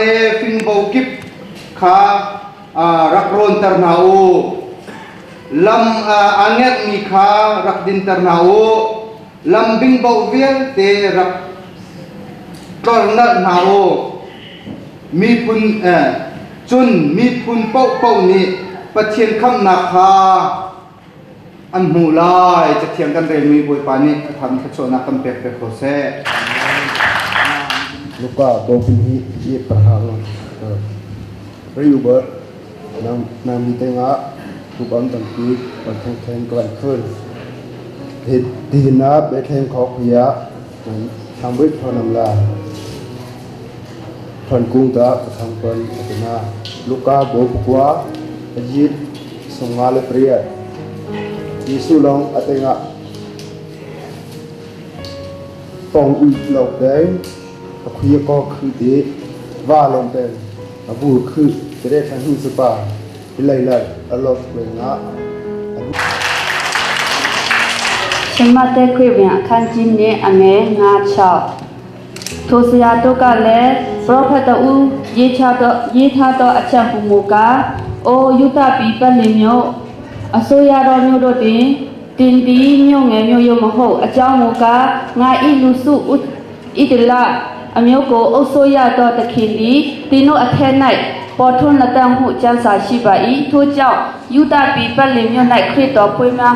le fingbo kip kha rak rawnter hna u. Lam aa ngerhmi kha rak dinter hna u. Lam bingbo vialte rak tlornalh hna u. Miphun cun miphun paohpaoh nih Pathian khamhnak kha an hmuh lai. Cathiang kan relmi Bawipa nih a tham thluachuahnak kan pek ve ko seh. Luka bopin hi ye parhang Riuber nang mi tengah tupam tampi kan theng theng kan khun Tihina Bethlehem khok hiya thangbuit thonam la thon kung ta thang kon atina Luka bo pukua ajit 58 Jesuh lawng a tengah tong ui lo peng a khui a ko khu ti va lawng peng a bu khu tere thang hin supa ilai lai a lop nga. ရှင်မတဲ့ခွေဝင်အခန်းကြီးနဲ့အငယ်9 6ထိုဆရာတို့ကလည်းပရောဖက်တဦးရေးချတော့ရေးထားသောအချက်ဟူမူကားအိုယုဒပြည်ပတ်လင်မြို့အစိုးရတော်မြို့တို့တွင်တင်တီမြို့ငယ်မြို့ရုံမဟုတ်အကြောင်းမူကားငါဤလူစုဣဒလအမျိုးကိုအုပ်ဆိုးရသောသခင်သည်တင်းတို့အထက်၌ပေါ်ထွန်းလက်တန့်ဟုကျမ်းစာရှိပါ၏ထို့ကြောင့်ယုဒပြည်ပတ်လင်မြို့၌ခရစ်တော်ဖွေးများ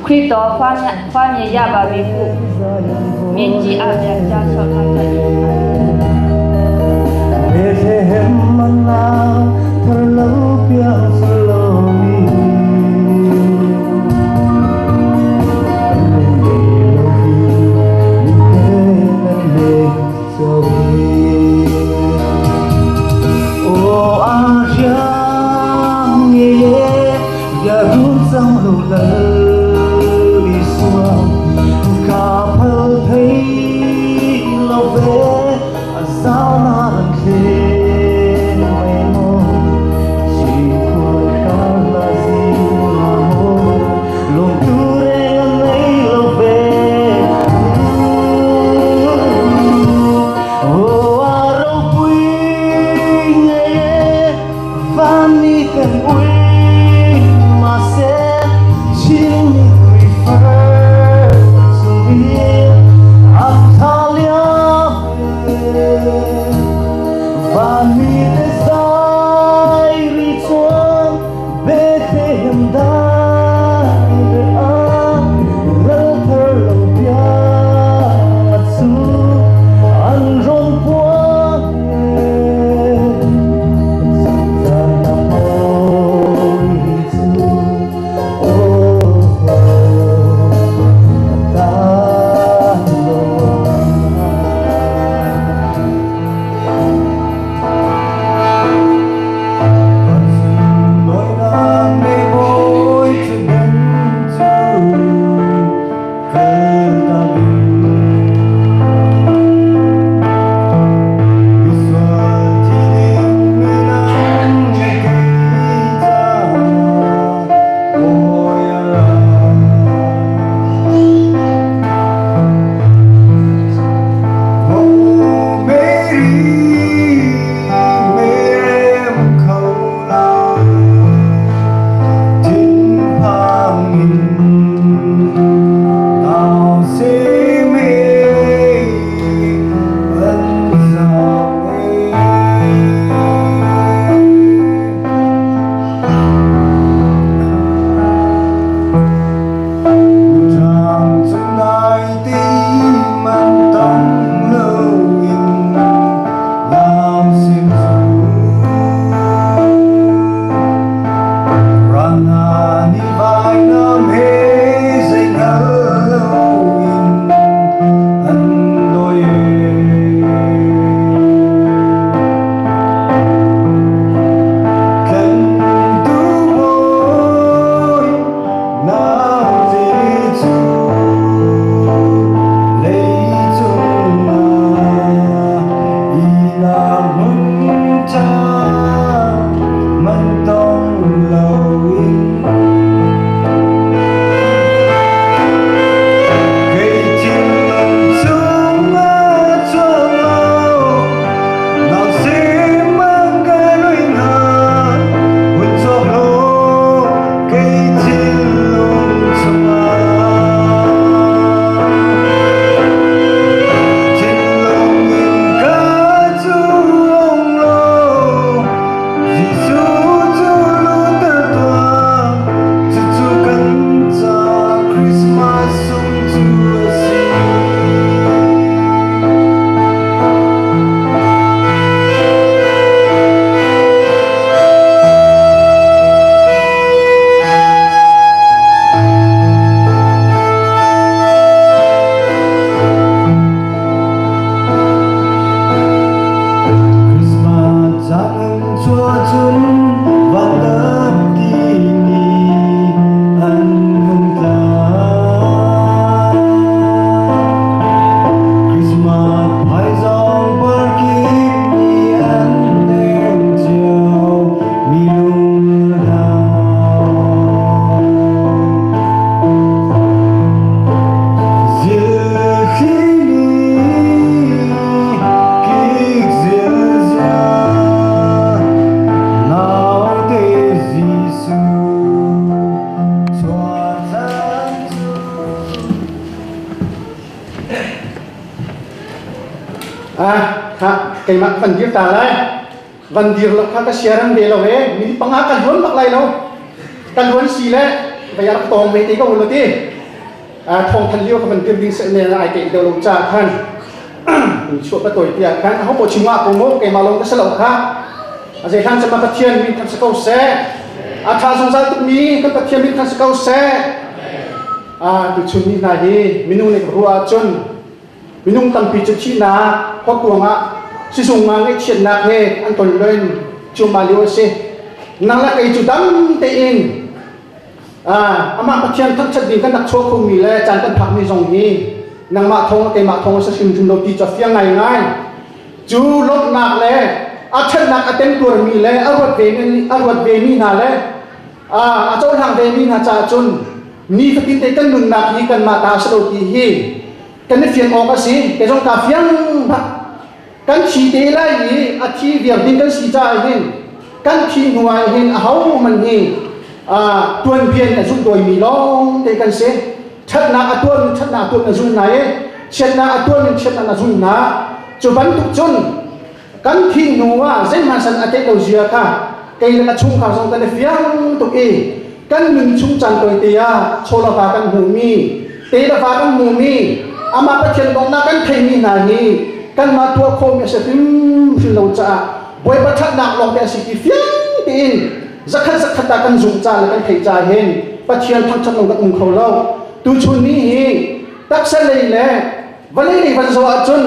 ခရစ်တော်ဖွားမြဖွားမြင်ရပါမည်ဟုမြင်ကြည့်အမြတ်ကြားလျှောက်ထားကြ၏ Bethlehem mana tharlo piang salomi O ahyang ye ya run sang lo la isua ka phal thei lo ve a sao na ran khe mai mo chi khua. Ah, kha keimah van dir ta lai. Van dir lo kha ka siaran ve lo he. Min panga ka luan bak lai lo. Ka luan si le vai rak tong ve te ko lo ti. Ah, thong than lio ka van dir ding se ne ai ke do lo cha khan. Chuah ka toi tia khan ho po chimwa ko mo keimah long ka salo kha. A zei hlan cama Pathian min than ko seh. A tha zungzal tukmi kan Pathian min than ko seh. A tu chun ni hna hi minung nih ruah ahcun minung tampi cu thihnak khuakuang ah sizung ah ngaihchiatnak he an ton loin cuahmah lio a si. Nang le kei cu dam tein amah Pathian thangṭhat ding kan rak chuah khomi le caan kan phakmi zong hi nangmah thawng keimah thawng a si hrimhrim lo ti cu a fiang ngaingai. Cu lawmhnak le a ṭhatnak a temtuarmi le a ruat vemi hna le a cohlang vemi hna caah cun nifatin te kan nunnak hi kanmah ta a si lo ti hi kan i fian awk a si. Kei zong kaa fiang bak. Kan thi te lai i a thi viar ding kan si caah hin kan thi hnu ah hin ahohmanh hi tuanbia in a zumh dawimi lawng te kan si. Ṭhatnak a tuan in ṭhatnak a tuan na zul hna i chiatnak a tuan in chiatnak na zul hna. Cu bantuk cun kan thi hnu ah zeihmanh san a theih lo zia kha kei le ka chungkhar zong kan i fiang tuk i kan nun chung caan tawite ah chawlava kan hmuhmi te le va kan hmuhmi amah Pathian donghnak kan theimi hna hi kanmah tuah khawhmi a si hrimhrim lo caah Bawipa ṭhatnak lawngte a si ti fiang tein zakhat zakhat ah kan zumh ca le kan theih ca hin Pathian thangṭhat lo kan um kho lo. Tuchun ni hi taksa lei le vawlei lei van zoh ahcun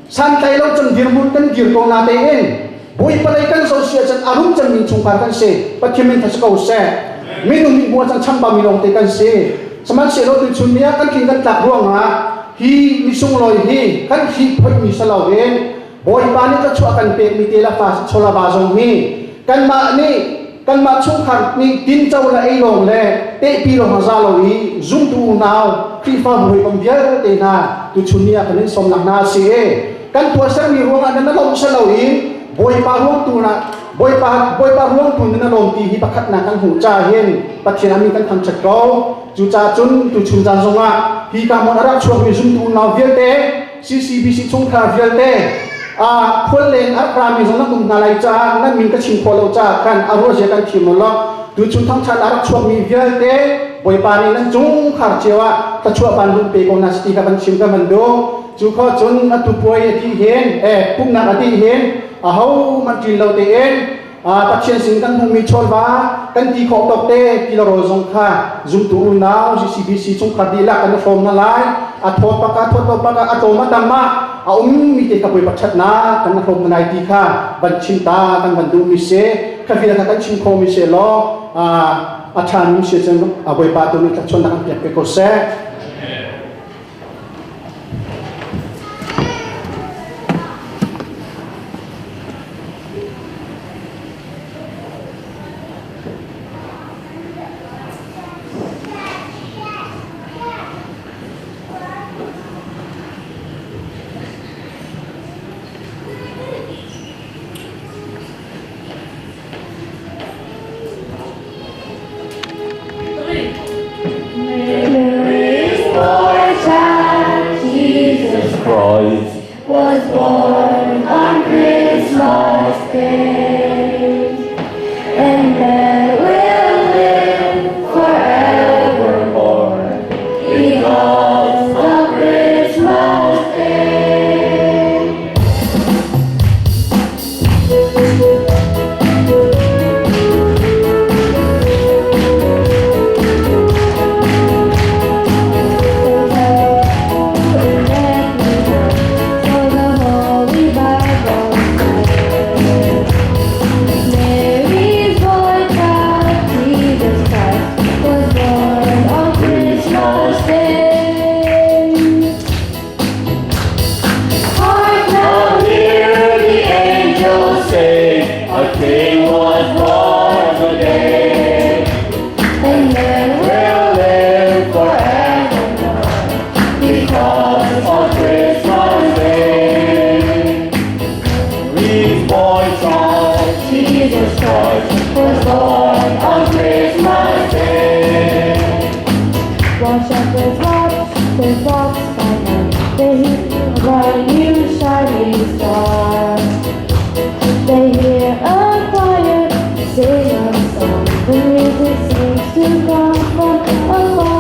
santlai lo cun dirhmun kan dir ko na tein Bawipa lei kan zoh si ahcun a rum cemmi chungkhar kan si. Pathian min tha si ko seh. Minung nih hmuh ahcun chambami lawngte kan si. Sihmanhsehlaw tuchun ni ah kan tling kan tlak ruangah hi misunglawi hi kan hi phoihmi si loin Bawipa nih thluachuah kan pekmi te le fa chawlava zong hi kanmah nih kanmah chungkhar nih tinco le ei lawng le tehpi lawng a za lo i zumtu unau Khrihfabu hawikom vialte hna tuchun ni ah kan in sawmnak hna a si i kan tuahsermi ruangah nan lawmh si lo i Bawipa ruang tu na Bawipa Bawipa ruang tu nan lawm ti hi pakhatnak kan hmuh ca hin Pathian amin kan thangṭhat ko. Cucaah cun tuchun caan zongah hi ka hmun a rak chuakmi zumtu unau vialte CCBC chungkhar vialte a khual leng a rami zong nan um hna lai caah nan min ka chim khawh lo caah khan a ruazia kan thim law tuchun thangṭhat a rak chuakmi vialte Bawipa nih nan chungkhar cio ah thluachuah van lung pe ko hna si ti kha van chim ka van duh. Cu kho cun atu puai a ti hin pumhnak a ti hin aho hmanh ṭin lo tein Pathian sin kan hmuhmi chawlva kan ti khawh tawk te ti le rawl zong kha zumtu unau GCBC chungkhar dihlak kan i hrawm hna lai. A thawt paka thawt lo paka a tlawm a tam ah a ummi te kha Bawipa ṭhatnak kan hrawm hna lai ti kha van chim ta kan van duhmi si. Kha vial kha kan chim khomi si law a ṭhami si cun Bawipa tu nih thluachuahnak kan pek pe ko seh. Jesus Christ was born on Christmas Day, and man will live forevermore because of Christmas Day. Mary's boy child, Jesus Christ, was born on Christmas Day. Hark now, hear the angels say, a king was born today. And men will live forevermore because of Christmas Day. Mary's boy child, Jesus Christ, was born on Christmas Day. While shepherds watch their flocks by night, they hear Bright new shining star. They hear a choir sing a song. The music seems to come from afar.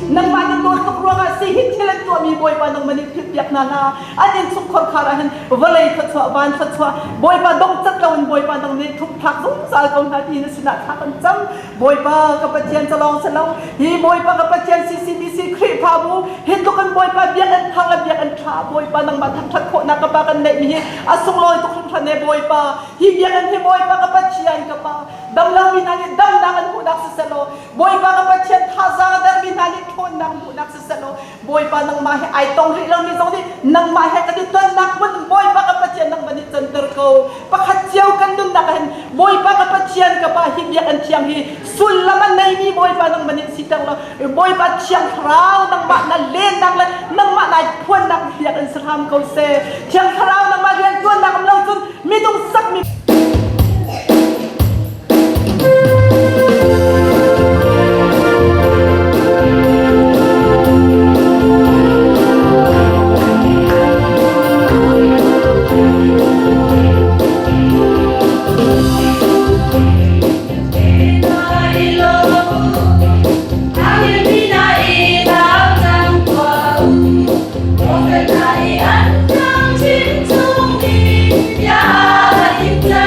Nangmah na nawl tuk ruangah si hi thil an tuahmi Bawipa nangmah nih philhpiak hna hlah. An innchungkhar khar ah hin vawlei thluachuah, van thluachuah, Bawipa dongcat loin Bawipa nang nih ṭhumthlak zungzal ko hna ti na sinah thla kan cam. Bawipa ka Pathian ca lawng si lo, hi Bawipa ka Pathian CCBC Khrihfabu hi tluk in Bawipa biakinn thar le biakinn ṭha Bawipa nangmah thangṭhat khawhnak ka Pa kan neihmi hi a sunglawi tuk hringhran e Bawipa. Hi biakinn hi Bawipa ka Pathian ka Pa damlomi hna nih damnak an hmuhnak siseh law Bawipa ka Pathian thazaang a dermi hna nih ṭhawnnak hmuhnak siseh law Bawipa nangmah he ai tong rih lomi zong nih nangmah he kan i tonnak hmun Bawipa ka Pathian nangmah nih canter ko. Pakhat cio kan nunnak ah hin Bawipa ka Pathian ka Pa hi biakinn thiang hi sullam a neimi Bawipa nangmah nih siter law Bawipa Thiang Thlarau nangmah na lennak le nangmah nai phuannak biakinn si hram ko seh. Thiang Thlarau nangmah rianṭuannak um lo cun minung sakmi An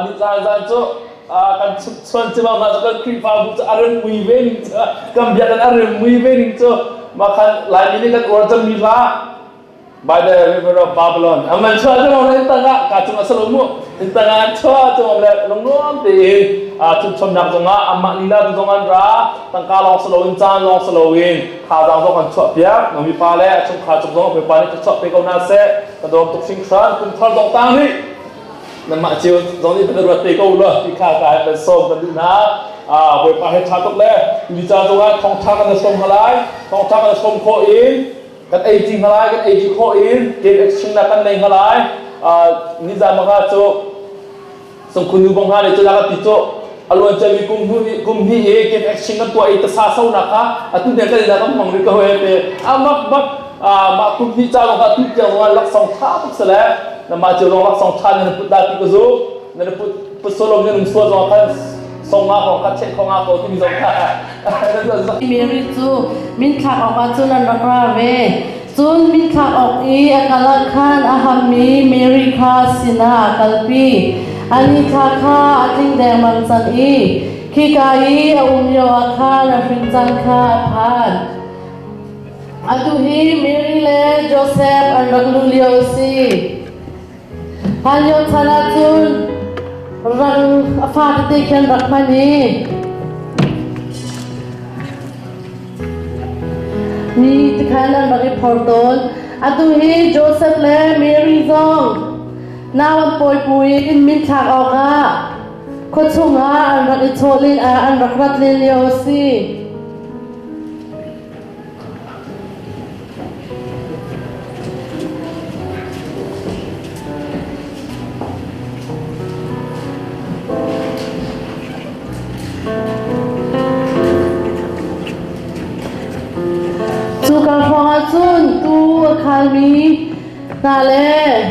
Nizan cu kan chuan cimam hna cu kan Khrihfabu cu a rem mui ve ning cu kan biakinn a rem mui ve ning cu mah khan Laimi nih kan uar cangmi hla by the river of Babylon aman chua cu lo in tangah ka cung a salo mu in tangah chua cu le lungnuam tein chumchomnak zongah amah lila tu zong an ra tangka lawng salo in caan lawng salo in thazaang zong kan chuah piak nomi pa le a chungkhar cung zong pa nih chuah pe ko hna seh ka dawm tuk hringhran kum thar zong tang rih nanmah cio zong nih kan ruat te ko lo ti kha ka kan sawm kan duh hna bawipa he ṭha tuk le mi ca zongah thawngṭha kan sawm hna lai thawngṭha kan sawm khawh in kan ei ti hna lai kan ei ti khawh in game exchange na kan nei hna lai nizan maka cu sungkhun nu bang hna le cu la ti cu aluan cami kum hnu kum hnih i game exchange kan tuah i tasa so na kha atu ne kan ina kan hmang ri ko he te amak bak mah kum hnih ca lawng kha tu tiang zong laksawng tha tuk sale na mah cio zong laksawng tha nan put da ti ka zu nan put put solom nan um sual zong khan song nga ko kha che kho nga ko timi zong kha Mary cu min thlak awkah cun an rak ra ve. Cun min thlak awk i a kal ah khan a hammi Mary kha sinah a kalpi. Ani thla kha a tling dengmang cang i khika i a um lioah khan a hrin caan kha a phan. Atu hi Mary le Josef an rak luh lio a si. Hlanlio chan ahcun rang a fa tete khi an rak hman i mi tikhan an rak i phor tawn. Atu hi Joseph le Mary zong nau an pawi in min thlak awkah khuachung ah an rak i chawh len an rak rat len lio a si. mi hna le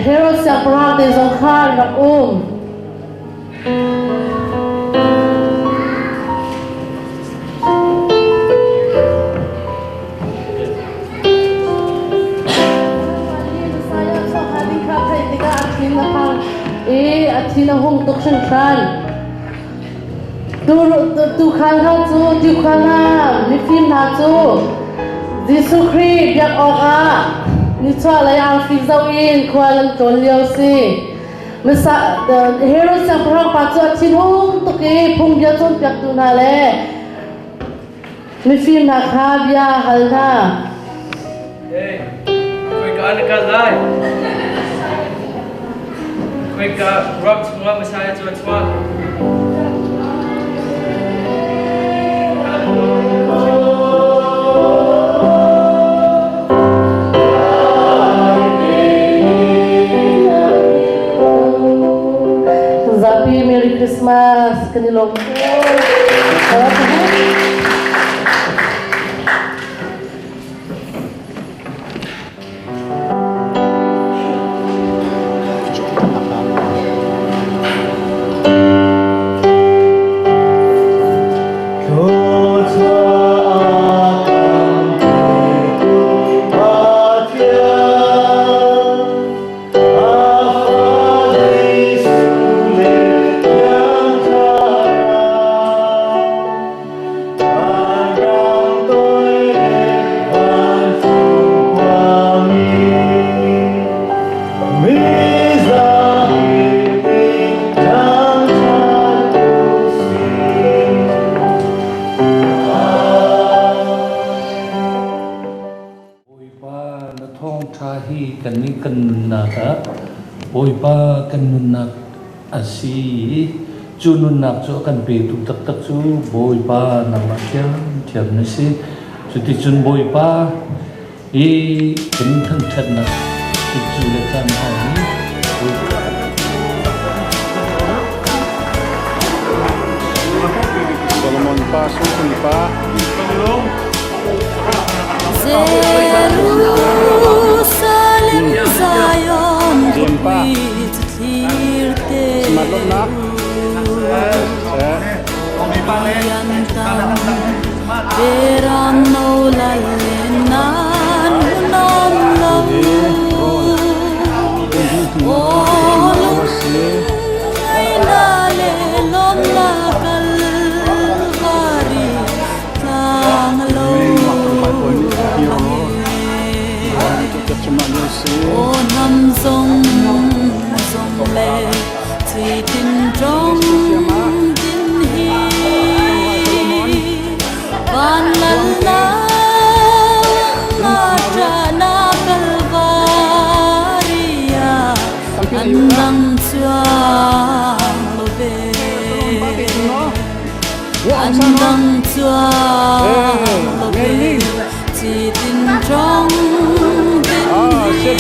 Herod siangpahrang te zong kha an rak um. I a thin a hung tuk hringhran. Tuukhal hna cu tuukhal hna mifim hna cu Jesuh Khrih biak awkah nichuahlei arfi zoh in khual an tlawn lio a si. Herod siangpahrang pa cu a thinhung tuk i phungbia cawnpiaktu hna le mifim hna kha bia a hal hna. Hey, khoika na kal lai? Khoika ram chungah Messiah cu a chuak? Zapi Merry Christmas kan i lawm Bawipa na thawngṭha hi kannih kan nunnak ah Bawipa kan nunnak a si i cu nunnak cu a kan petu taktak cu Bawipa nangmah ṭhiamṭhiam na si. Cuticun Bawipa i kan thangṭhatnak cu le caan hna hi Bawipa Solomon pa Sungkhun pa Jerusalem Zion thlir te Beram no lal nan nom lo Na le lom la Kalvari tlang lo O nam zong zong le thủy tin trong tin hi van lal na na cha na Kalvaria an dang chuang lo ve an dang chuang lo ve chi tin trong tin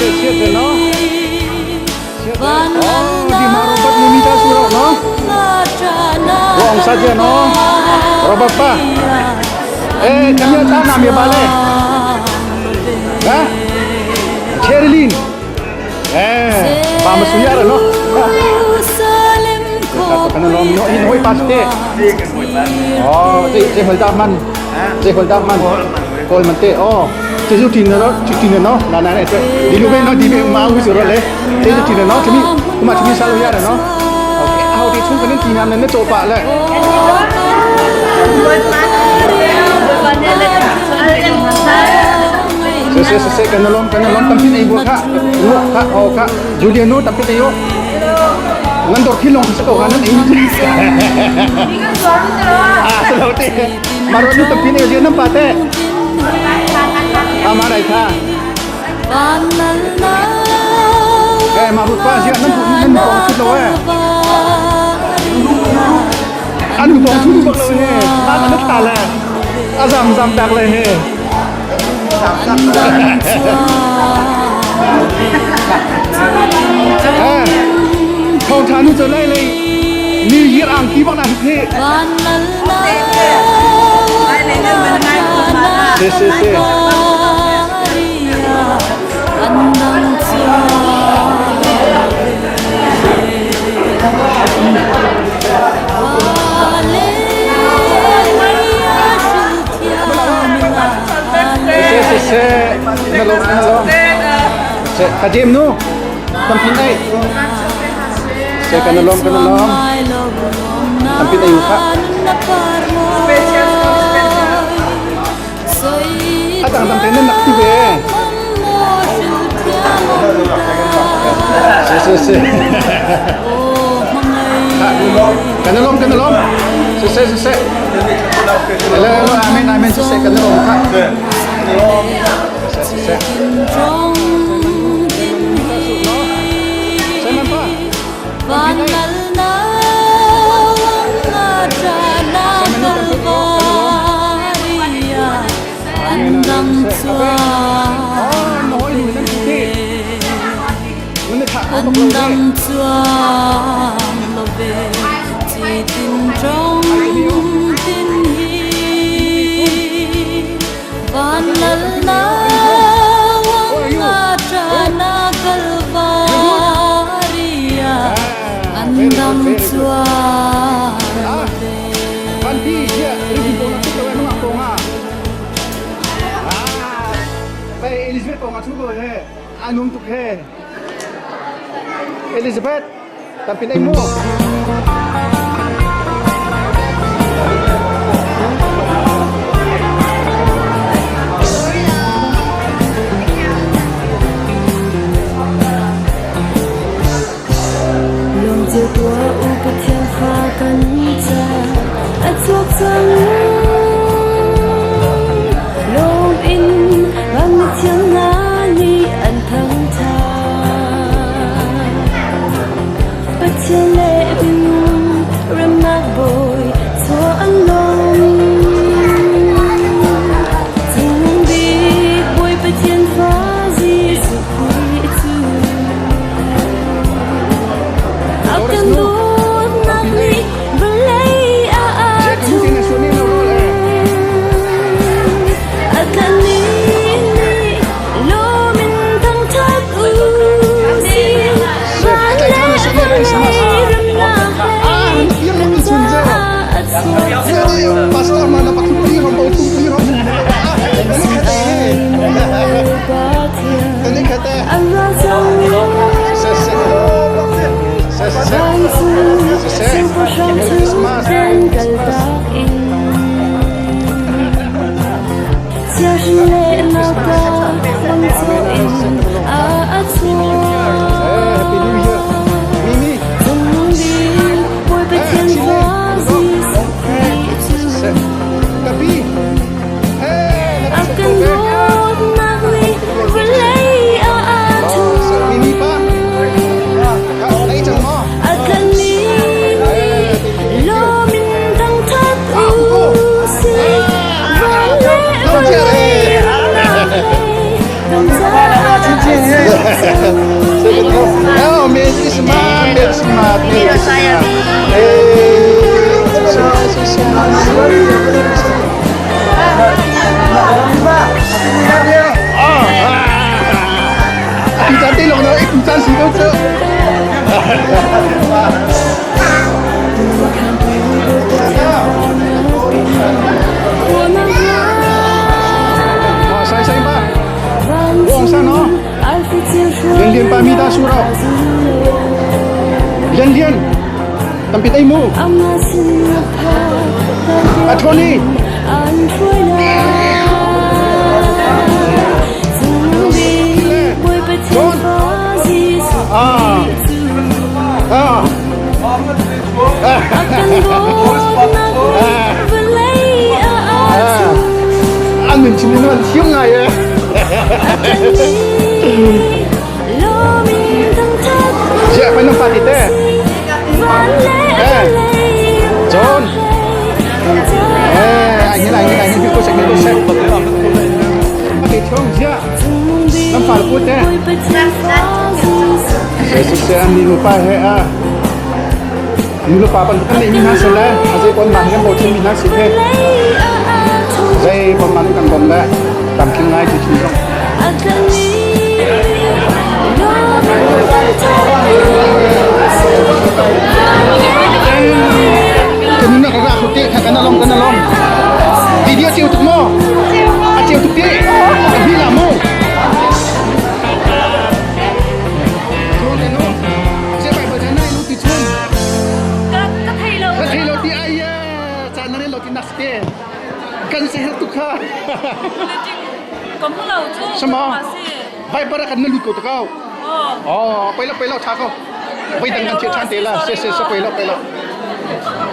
hi van lal na na cha na Wong saja no. Robert pa. Eh, kami ta nam ya bale. Ha? Cherilyn. Eh, pa masuya no. Kana lom no in hoi paste. Oh, 这这回答man. 这回答man. Kol man te. Oh. 这就听了就听了နော်နာနာနဲ့အတွက်ဒီလိုပဲနော်ဒီပဲမအောင်ဆိုတော့လေ这就听了နော်သမီးဟိုမှာသမီးစားလို့ရတယ်နော်ဟုတ်ကဲ့အော်ဒီချုံကနေဒီနာနဲ့ကြောပါလဲ Se se se se kanolom kanolom tampin ay buka lu ka o ka Juliano tampin ayo ngan dor khilong sa ko kanan ay ah lo te maro nu tampin ayo nam pate ah marai tha eh maru pa sia nam nam tong chut lo eh anu tong chut bak lo he ta na ta le azam zam tak le he thong tha nu cho lai lai ni yir ang ki bak na hi se se se. An dang chuang lo ve. Hallelujah, hril thiam in Se se se na lo na lo. Se ka jem nu. Tam pin ai. Se kan lom kan lom. Tam pin ai kha. Atang tam ten nak ti ve. Se se se. Kan lom kan lom. Se se se se. Hello hello amen amen se se kan lom kha. Se se se. An dang chuang lo ve chi tin trong tin hi van lal na wang a cha na kalvaria an dang chuang lo ve. Elizabeth ko nga chu ko he anum tuk he Elizabeth tampin ay mo. Lawm cio tuah u Pathian fa kan ca a chuak cang. Lawm in van mithiang hna nih an thangṭhat. Pathian le minung remnak bawi chuah an lawm. Cung bik Bawi Pathian fa Jesuh Khrih cu a kan dawtnak nih vawlei ah aa thu. A tlanmi nih lawm in thangṭhat u sih. Van le vawlei remnak hlei kan caah a chuak cang. Pastor mana pak pi rom bau tu pi rom. Ini kata. Se se se se se se. Christmas. Happy New Year. Mimi. Se. Kapi. Eh, Mimi pa. Kau ai chang mo. Oh, Merry Christmas, Merry Christmas, Merry Christmas. Hey, 唔赞啲落去，唔赞時都出。哇，晒晒吧，往上哦，连连把米大叔了，连连，特别爱mo。啊，Tony。啊啊！An mình chỉ muốn ăn thiếu ngày ấy. Dạ, phải nông pha thịt thế. Ê, John. Ê, anh như này, như này, như cô sẽ, như cô sẽ. Thịt không, dạ. Nông pha là cô thế. Sẽ sẽ sẽ ăn đi một pha hệ à. Nu le pa ban kan nei mi hna sel le a zei kon man kan bochan mi hna si the zei bon man kan bom le tam king ngai tu chin zong. Kan nak ra khu te kha kan along kan along. Video chiu tuk mo. A chiu tuk te. Kan hi la mo. Ka thei lo. Ka thei lo ti ai ya. Caan na rel lo ti nak te. Kan se her tuk kha. Ka mu lo cu. Sama. Viber kan na lut ko takau. Oh, pei lo pei lo tha ko. Pei dang kan chia than te la. Se se se pei lo pei lo.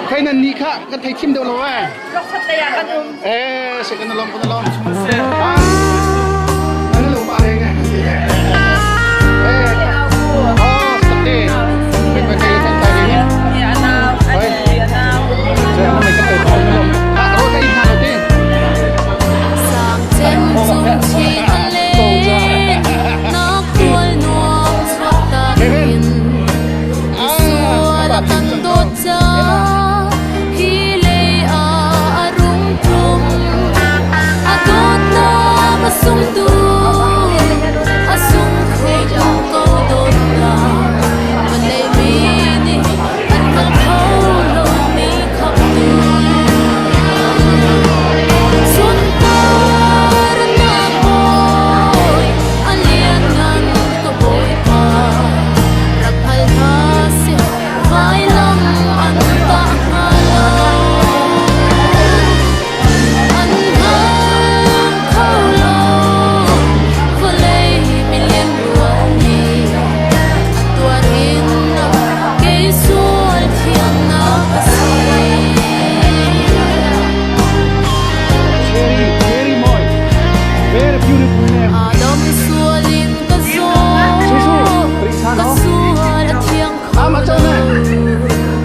Khai nan ni kha kan thei thim deuh lo eh. Rok khat lei ah kan um. Eh, se kan lom kan lom. Ah. Kan lom pa reng. Eh. Oh, sakte. Pei pei pei kan tai ni. Ya anau, ani anau. Se na mai kan tai lom. Ah, ro ka in na lo te. Sang chem chung chi le nak tual nuam chuak ta in sual kan dawt ca hi lei ah a rung tlum a dawtnak a sung tu a sung kho ko dawtnak vawlei mi nih an hngal kho lomi khamhtu Sunparnak bawi a lianngan ka Bawipa rak hngal hna seh vailam an tah hnga lo an hngal kho lo vawlei milian rual nih a tuar in kei sual thiangnak a si. Cherry, cherry moi. Very beautiful name. Adam sual in ka zaw Susu, Risa ka no. sual a thiang kho Ama lo cho na.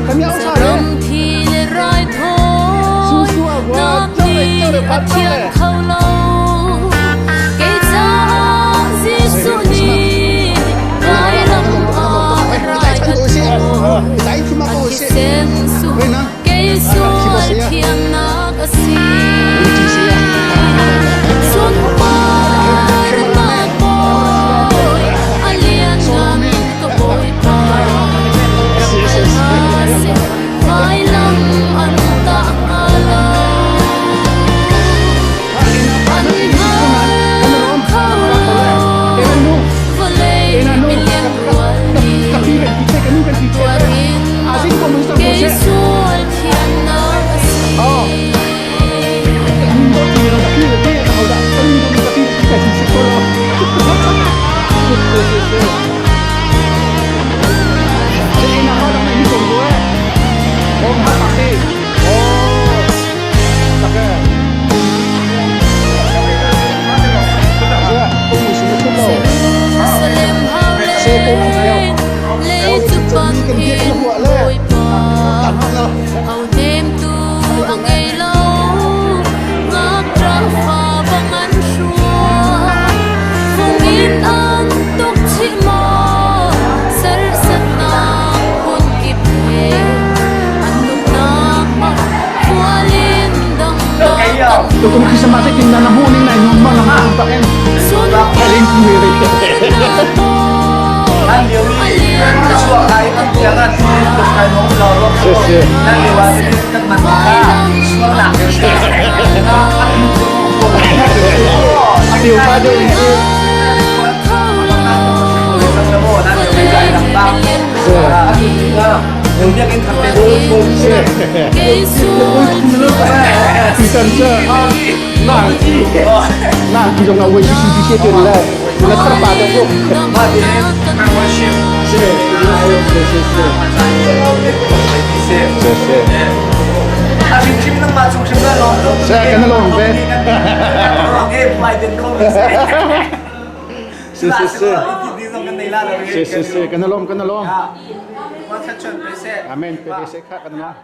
Kami au sa ram le. thi le rai thawi Susu a wa nak cho le ni cho le a pat cho thiang le. kho lo kei caah Jesuh nih vailam ah rai a thawi a thisen sung kei sual thiangnak a si. Sunparnak bawi a lianngan ka Bawipa rak hngal hna seh vailam an tah hnga lo. An hngal kho lo vawlei milian rual nih tuar in kei sual thiannak a si. Jerusalem hau le lei cu bang in Bawipa ho nemtu a ngei lo ngakṭah fa bang an hruai fung in an tuk chih maw serhsatnak phun kip he an nunnak ah khual in dangnak an Tukum Christmas ay tingnan na huning na inyong mga mga Nan lio i a chuak lai kan tiang ah tuk kai nong law ro nan lio ah kan man kha sualnak Tiêu pa de Tutan cu na na ti zong ah wei si si se te le na thar pa te ko se se se se se se se kan lawm ve se se se se se se kan lawm kan lawm amen pe se kha kan lawm.